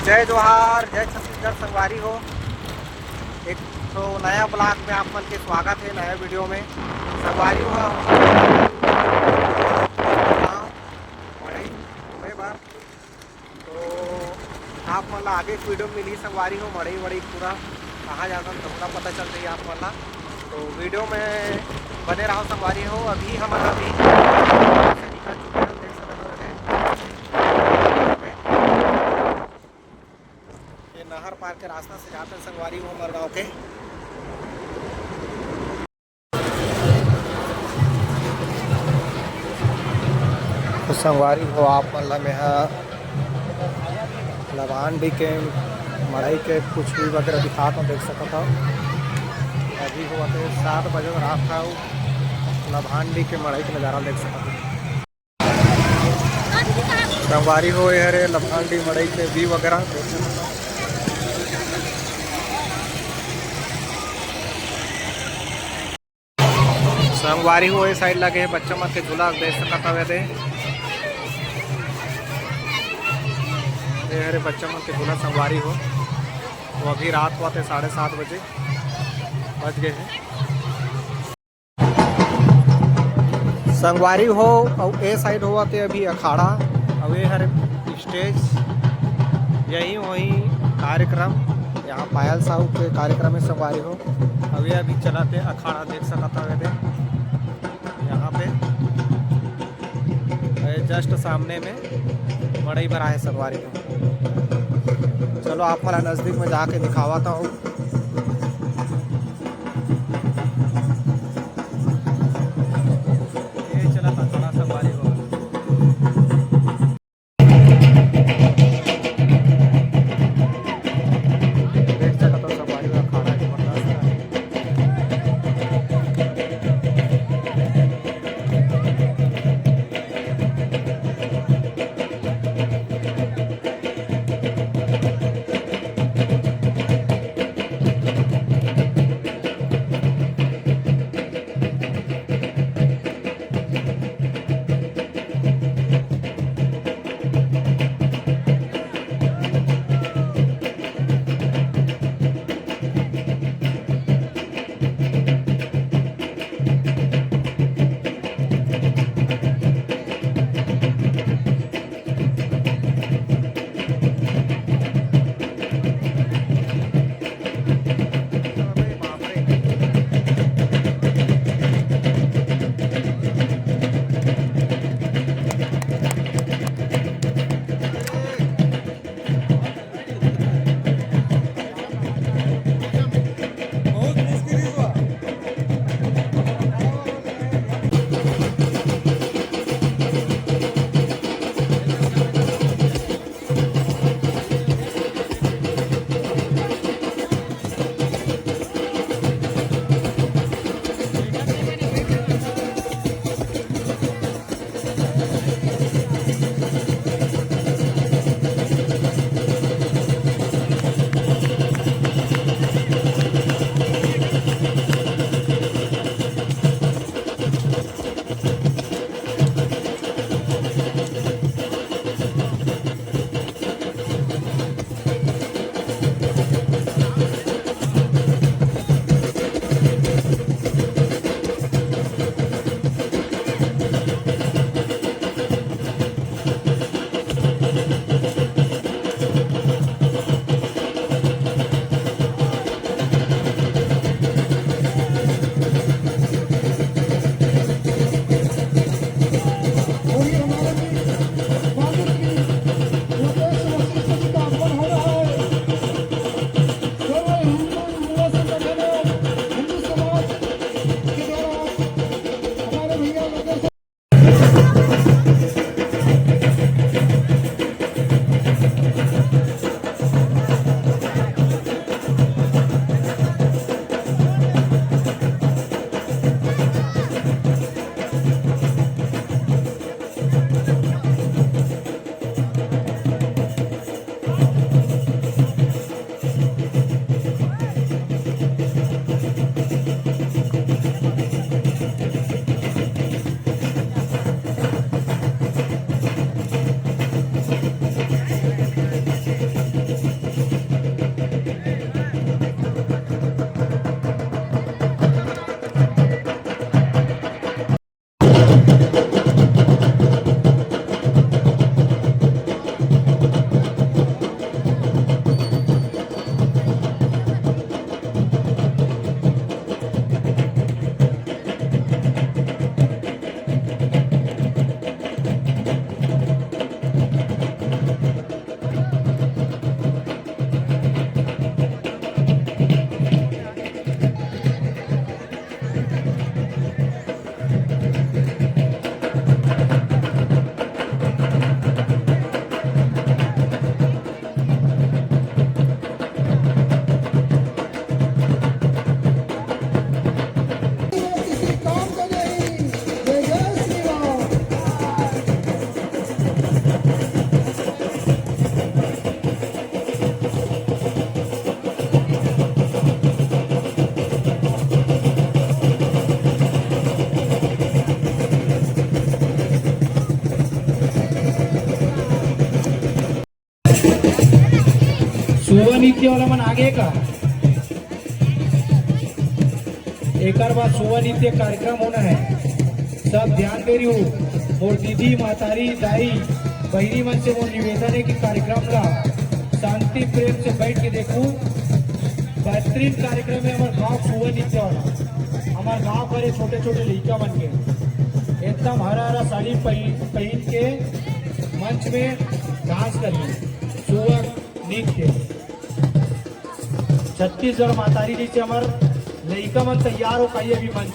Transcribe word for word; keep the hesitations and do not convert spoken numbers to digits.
जय जोहार, जय छत्तीसगढ़ संगवारी हो। एक ठो नया ब्लॉग में आप मन के स्वागत है, नया वीडियो में। संगवारी हो, हाँ, मड़ई घूमे बर। तो आप मन ला आगे एक वीडियो में मिली संगवारी हो, मड़ई वड़ई पूरा कहाँ जाना तो पूरा पता चल रही आप मन ला। तो वीडियो में बने रहो संगवारी हो। अभी हम अभी से निकल चुके हैं, देख सकते हो। ये नहर पार के रास्ता से जाते हैं संगवारी हो हमर गांव के। तो संगवारी हो, आप मन ला मेहा लभानडी के मड़ई के कुछ भी वगैरह दिखात हूँ, देख सकत हव। अभी होवत हे सात बजे रात का, लभानडी के मड़ई के नज़ारा देख सकत हव। संगवारी हो, ये हरे लभानडी मड़ई के व्यू वगैरह देख सकत हव। संगवारी हो, ये साइड लगे हे बच्चा मन के झूला, देख सकत हव एदे। ये हरे बच्चा मन के झूला संगवारी हो। तो अभी रात होवत हे साढ़े सात बजे बज गए हैं। संगवारी हो, अउ ए साइड होवत हे अभी अखाड़ा, अउ ए हर स्टेज, यही वही कार्यक्रम, यहाँ पायल साहू के कार्यक्रम हे संगवारी हो। अउ ए अभी चलत हे अखाड़ा, देख सकत हव एदे यहाँ पे, जस्ट सामने में मड़ई भरा हे संगवारी हो। चलो आप मन ला नजदीक में जाके दिखावत हूँ। ये चला था थोड़ा सा बारी हो। देख सकत हो, संगवारी हो, अखाड़ा जबरदस्त है। सुवा नृत्य वाला मन आगे का? एकर बाद सुवा नृत्य कार्यक्रम होना है, सब ध्यान दे रही हूँ। मोर दीदी, महतारी, दाई, बहिनी मन से मोर निवेदन है कि कार्यक्रम ला शांति प्रेम से बैठ के देखू। बेहतरीन कार्यक्रम है हमर गांव सुवा नृत्य वाला। हमर गांव भरे छोटे छोटे लइका मन के एकदम हरा हरा साड़ी पहन पहन के मंच में डांस करिए। सुवा नृत्य। छत्तीसगढ़ महतारी जी से हमर लइका मन तैयार हो पाई अभी मंच।